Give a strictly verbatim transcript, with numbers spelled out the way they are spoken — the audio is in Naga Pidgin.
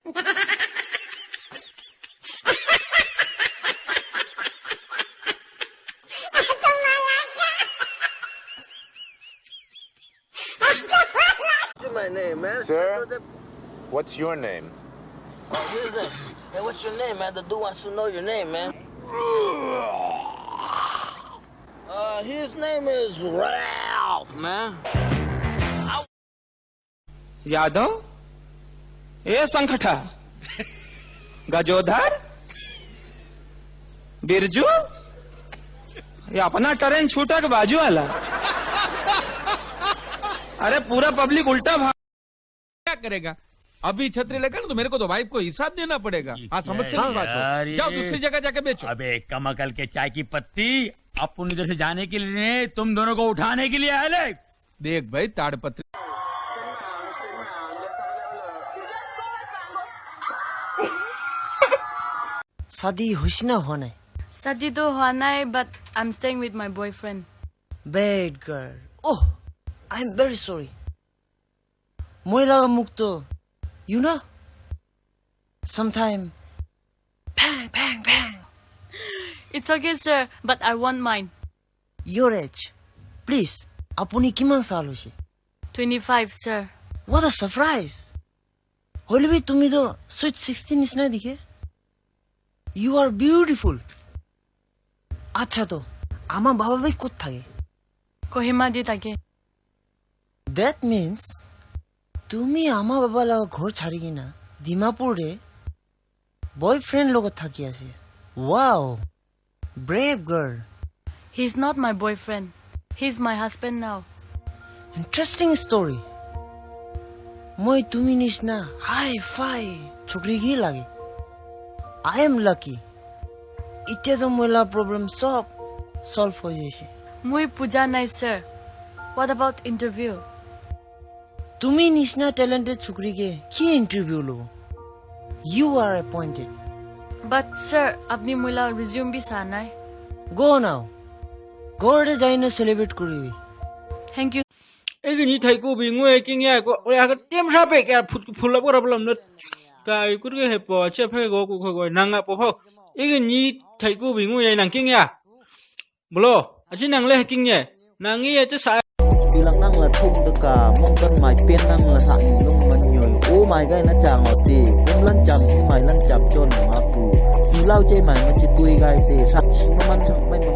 My name, man. Sir, what's your name? Oh, this is the, hey, what's your name, man? The dude wants to know your name, man. Uh, his name is Ralph, man. यादव, ए संखठा, गजोधर, बिरजू, ये अपना ट्रेन छूटा के बाजू वाला। अरे, पूरा पब्लिक उल्टा भाग। क्या करेगा? अभी छतरी लेकर तो मेरे को तो वाइफ को हिसाब देना पड़ेगा। हाँ, समझ से नहीं बात हो। जाओ, दूसरी जगह जाके बेचो। अबे, कम अकल के चाय की पत्ती, अपन इधर से जाने के लिए नहीं, तुम दोनों को उठाने के लिए आए ले। देख भाई, ताड़पत्री। शादी होइसे ना होने? शादी तो हुआ नहीं, but I'm staying with my boyfriend. Bad girl. Oh, I'm very sorry. Moi laga mukh to, you know, sometime bang, bang, bang. It's okay, sir, but I want mine. Your age. Please, apuni kiman sal hoise? Twenty-five, sir. What a surprise. Hoilebi tumi to sweet sixteen nisna dikhe. You are beautiful. Acha to, ama baba bhi kot thake? Kohima di thake. That means, tumi ama baba laga ghor chari kena Dimapur te boyfriend logot thaki ase. Wow, brave girl. He's not my boyfriend. He's my husband now. Interesting story. Moi tumi nisna high fi chukri ki lage. I am lucky. Itya to moi la problem sob solve hoi jaise. Moi puja nai, sir. What about interview? Tumi nisna talented chukri ke ki interview lobo? You are appointed. But sir, apni moi la resume bi sa nai. Go now. Ghor te jai na celebrate kuribi. Thank you. Egi ni thai ko bi ngoi king ya ko ya ka tem sa pe ka phut phul la ko ra blam na ka kur ke he po che phe go ko ko nang a po ho. Egi ni thai ko bi ngoi ya nang king ya. Bolo, aji nang le king ye. Nang ye te sa. Bilang nang la thum de ka, mong kan mai pen nang la sa ni lung man nyoi. O mai gai na chang o te, kum lan cham ki mai lan cham chon ma pu. Ni lau che mai ma chi tui gai te, sat sing man chang mai ma